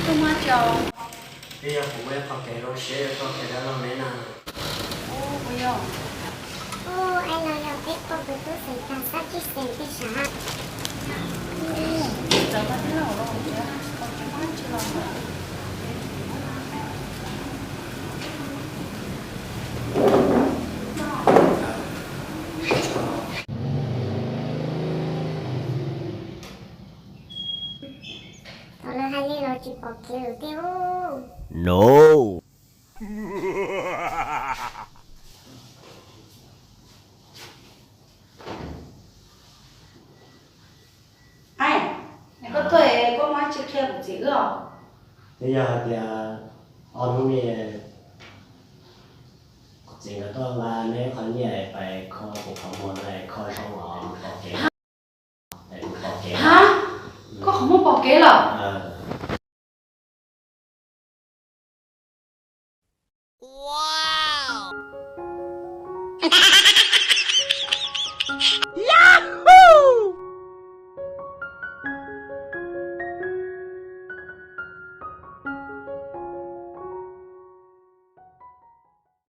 Koj muaj dab tsi os? Twb yog kuv muaj ib qho kev zoo siab yuav tuaj qhia dab laug neb na. Ua, ua, es los yog peb pom kuv tub xeem tag sab tib xeem peb sav. Thaum lawv hais li los tsis pom kev lawm thiab. No. Ai, koj tuaj koj muaj dab tsi qhia kuv txiv wb os? Twb yog hais tias ob hnub no kuv txiv nkawd tuaj nqa neb qhov nyiaj pais kho kuv qhov muag no es kho zoo los pom kev. Hab, koj qhov muag pom kev lawm?